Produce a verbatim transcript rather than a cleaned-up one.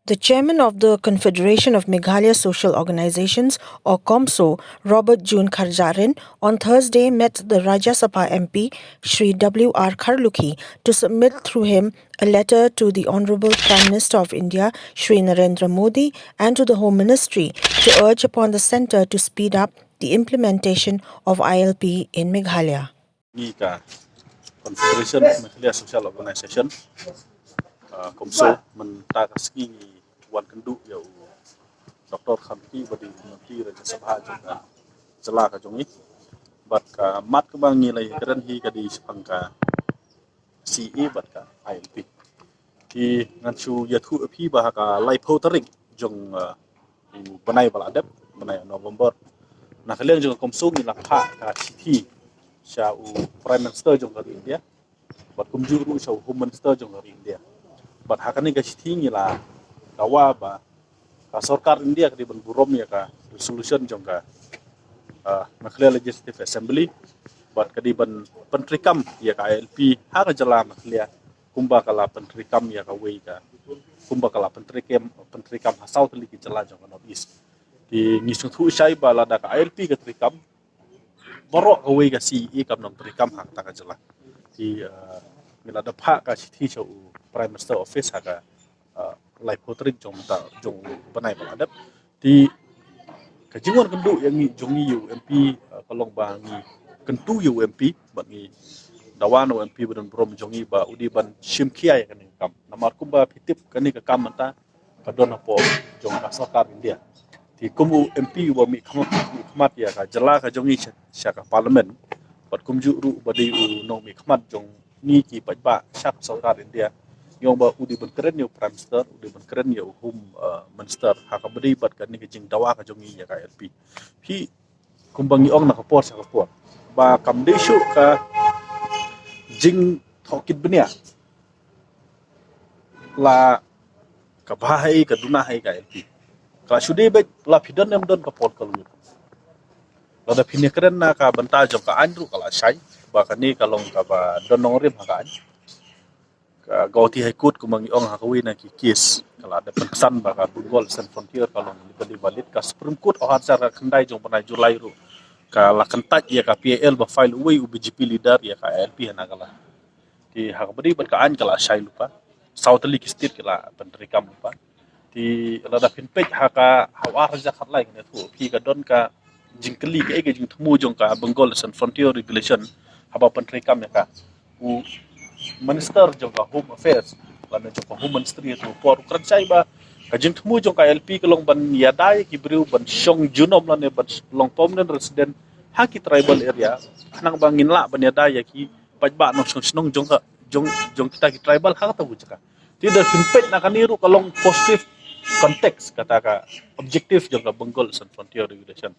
The chairman of the Confederation of Meghalaya Social Organizations, or COMSO, Robert June Kharjahrin, on Thursday met the Rajya Sabha M P, Shri W R Kharlukhi, to submit through him a letter to the Honorable Prime Minister of India, Shri Narendra Modi, and to the Home Ministry to urge upon the centre to speed up the implementation of I L P in Meghalaya. Ngi ka Confederation Meghalaya Social Organization, uh, COMSO, mynta ka sngi ngi wan kynduh ïa u Doctor Kharlukhi ba dei u Myntri Rajya Sabha jong ka jylla ka jong ngi. Bad ka mat kaba ngi la ïakren hi ka dei shaphang ka C A A bad ka I L P. Te ngan shu ïathuh ïa phi ba ha ka laiphew tarik jong, uh, u bnai ba la dep, bnai November, na ka liang jong ka COMSO ngi la phah ka shithi sha u Prime Minister jong ka ri India, bad kumjuh ruh sha u Home Minister jong ka ri India. Bad ha kane ka shithi ngi la dawa ba ka sorkar India ka dei ban burom ïa ka resolution jong ka, ah, Meghalaya Legislative Assembly, bad ka dei ban pyntreikam ïa ka I L P ha ka jylla Meghalaya kumba ka la pyntreikam ïa kawei ka, kumba ka la pyntreikam, pyntreikam ha saw tylli ki jylla jong ka North East. Te ngi sngewthuh shai ba lada ka I L P ka treikam, baroh kawei ka C A A kam nang treikam ha kata ka jylla. Te, uh, ngi la da phah ka shithi sha u Prime Minister Office ha ka, uh, laiphew tarik jong mynta, jong u bnai ba la dep. Te ka jingwan kynduh ïa ngi jong ngi ïa u M P, uh, ka long ba ngi kyntu ïa u M P, bad ngi dawa na u M P ba don burom jong ngi ba u dei ban shim khia ïa kane ka kam. Namar kumba phi tip kane ka kam mynta ka don hapoh jong ka sorkar India. Te kum u M P uba mih khmat, mih khmat ïa ka jylla ka jong ngi sha, sha ka Parliament, bad kumjuh ruh ba dei u nongmih khmat jong ngi ki paidbah sha ka sorkar India, ngi ong ba u dei ban kren ïa u Prime Minister, u dei ban kren ïa u Home, uh, Minister ha kaba dei bad kane ka jingdawa ka jong ngi ïa ka I L P. Phi, kumba ngi ong na ka por sha ka por, ba kam dei shuh ka jingthoh kit bniah la ka bha hi, ka duna hi ka I L P. Ka la shu dei beit la phi don ne ym don ka por ka long. Lada phin ïakren na ka bynta jong ka aiñ ruh ka la shai ba kane ka long kaba don nongrim ha ka aiñ. Ka Guwahati High Court kumba ngi ong ha kawei na ki case ka la da pynsan ba ka Bengal Eastern Frontier ka long legally valid. Ka Supreme Court ha u arhajar khyndai jong u bnai July ruh ka la kyntait ïa ka P I L ba file uwei u B J P leader ïa ka I L P ha Nagaland. Te ha kaba dei bad ka aiñ ka la shai lypa. Saw tylli ki state ki la pyntreikam lypa. Te lada phin peit ha ka, ha u arhajar khatlai, ngan ïathuh ïa phi, ka don ka jingkylli kaei ka jingthmu jong ka Bengal Eastern Frontier Regulation haba pyntreikam ïa ka. U Minister jong ka Home Affairs lane jong ka Home Ministry ha u por u kren shai ba ka jingthmu jong ka I L P ka long ban ïada ïa ki briew ban shong junom lane ban long permanent resident ha ki tribal area, khnang ba ngin lah ban ïada ïa ki paidbah nongshong shnong jong ka, jong, jong kita ki tribal ha kata ka jaka. Te lada phin peit na kane ruh ka long positive context kata ka objective jong ka Bengal Eastern Frontier Regulation.